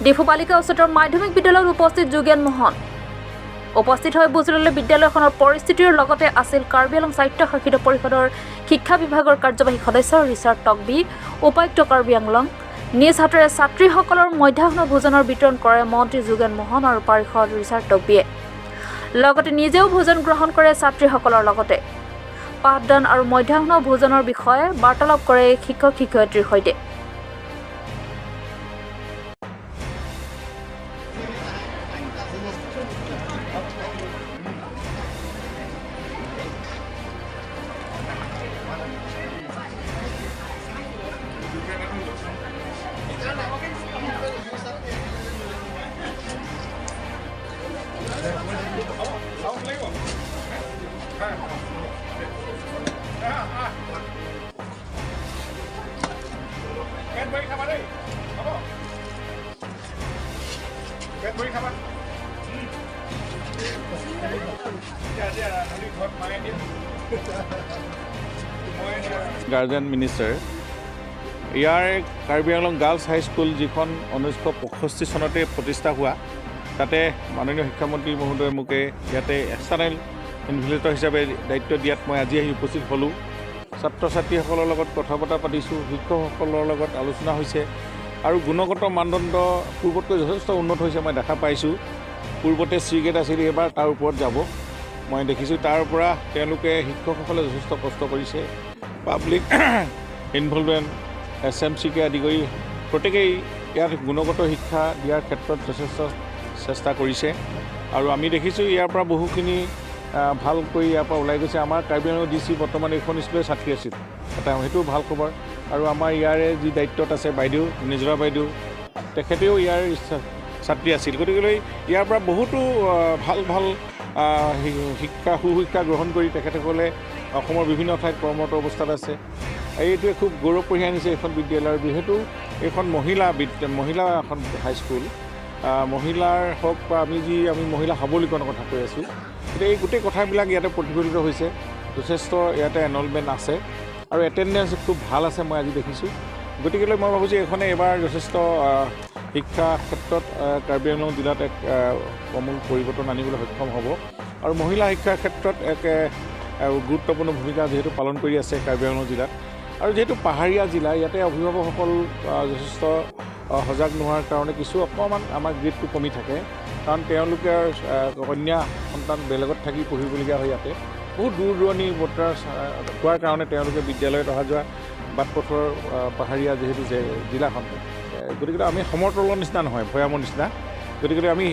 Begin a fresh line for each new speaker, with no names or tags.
ডিফু বালিকা উচ্চতৰ মাধ্যমিক বিদ্যালয়ত উপস্থিত যোগেন মোহন। উপস্থিত হৈ বুজ ল'লে বিদ্যালয়খনৰ পৰিস্থিতিৰ লগতে আছিল কাৰ্বি আংলং স্বায়ত্তশাসিত পৰিষদৰ শিক্ষা বিভাগৰ কাৰ্যবাহী সদস্য ৰিচাৰ্ড টকবি, উপায়ুক্ত কাৰ্বি আংলং। নিজ হাতেৰে ছাত্ৰীসকলৰ মধ্যাহ্ন ভোজনৰ বিতৰণ কৰে মন্ত্ৰী যোগেন মোহন আৰু পাৰিষদ ৰিচাৰ্ড টকবিয়ে। লগতে নিজেও ভোজন গ্ৰহণ কৰে ছাত্ৰীসকলৰ লগতে। পাঠদান আৰু মধ্যাহ্ন ভোজনৰ বিষয়ে বাৰ্তালাপ কৰে শিক্ষক শিক্ষয়িত্ৰীৰ সৈতে।
পেট ভৰি খাবা দেই, হ'ব, পেট ভৰি খাবা। দিয়া দিয়া, ৰান্ধনি ঘৰত মায়ে দিয়া, মই
গাৰ্জেন মিনিষ্টাৰ। ইয়াৰ কাৰ্বি আংলং গাৰ্লছ হাইস্কুল যিখন 1965 চনতে প্ৰতিষ্ঠা হোৱা, তাতে মাননীয় শিক্ষামন্ত্ৰী মহোদয়ে মোকে ইয়াতে এক্সটাৰ্নেল ইনভিজিলেটৰ হিচাপে দায়িত্ব দিয়াত মই আজি আহি উপস্থিত হ'লোঁ। ছাত্ৰ ছাত্ৰীসকলৰ লগত কথা বতৰা পাতিছোঁ, শিক্ষকসকলৰ লগত আলোচনা হৈছে আৰু গুণগত মানদণ্ড পূৰ্বতকৈ যথেষ্ট উন্নত হৈছে, মই দেখা পাইছোঁ। পূৰ্বতে চি গ্ৰেড আছিল, এইবাৰ তাৰ ওপৰত যাব মই দেখিছোঁ। তাৰ পৰা তেওঁলোকে শিক্ষকসকলে যথেষ্ট কষ্ট কৰিছে। পাব্লিক ইনভলভমেণ্ট, এছ এম চিকে আদি কৰি প্ৰত্যেকেই ইয়াত গুণগত শিক্ষা দিয়াৰ ক্ষেত্ৰত যথেষ্ট চেষ্টা কৰিছে আৰু আমি দেখিছোঁ ইয়াৰ পৰা বহুখিনি ভালকৈ ইয়াৰ পৰা ওলাই গৈছে। আমাৰ কাৰ্বি আংলং ডি চি বৰ্তমান এইখন স্কুলৰে ছাত্ৰী আছিল এটা, সেইটো ভাল খবৰ। আৰু আমাৰ ইয়াৰে যি দায়িত্বত আছে বাইদেউ, নিজৰা বাইদেউ, তেখেতেও ইয়াৰ ছাত্ৰী আছিল। গতিকেলৈ ইয়াৰ পৰা বহুতো ভাল ভাল শিক্ষা, সুশিক্ষা গ্ৰহণ কৰি তেখেতসকলে অসমৰ বিভিন্ন ঠাইত কৰ্মৰত অৱস্থাত আছে। এইটোৱে খুব গৌৰৱ কঢ়িয়াই আনিছে এইখন বিদ্যালয়ৰ। যিহেতু এইখন মহিলা এখন হাইস্কুল, মহিলাৰ হওক বা আমি মহিলা সবলীকৰণৰ কথা কৈ আছোঁ, গতিকে এই গোটেই কথাবিলাক ইয়াতে প্ৰতিফলিত হৈছে। যথেষ্ট ইয়াতে এনৰলমেণ্ট আছে আৰু এটেণ্ডেঞ্চ খুব ভাল আছে, মই আজি দেখিছোঁ। গতিকেলৈ মই ভাবোঁ যে এইখনে এইবাৰ যথেষ্ট শিক্ষা ক্ষেত্ৰত কাৰ্বি আংলং জিলাত এক আমূল পৰিৱৰ্তন আনিবলৈ সক্ষম হ'ব আৰু মহিলা শিক্ষাৰ ক্ষেত্ৰত এক গুৰুত্বপূৰ্ণ ভূমিকা যিহেতু পালন কৰি আছে কাৰ্বি আংলং জিলাত। আৰু যিহেতু পাহাৰীয়া জিলা, ইয়াতে অভিভাৱকসকল যথেষ্ট সজাগ নোহোৱাৰ কাৰণে কিছু অকণমান আমাৰ গ্ৰেডটো কমি থাকে, কাৰণ তেওঁলোকে কন্যা সন্তান বেলেগত থাকি পঢ়িবলগীয়া হয়। ইয়াতে বহুত দূৰ দূৰণি বতৰা হোৱাৰ কাৰণে তেওঁলোকে বিদ্যালয়ত অহা যোৱা বাট পথৰ, পাহাৰীয়া যিহেতু জিলাখন, গতিকে আমি সমতলৰ নিচিনা নহয়, ভৈয়ামৰ নিচিনা। গতিকে আমি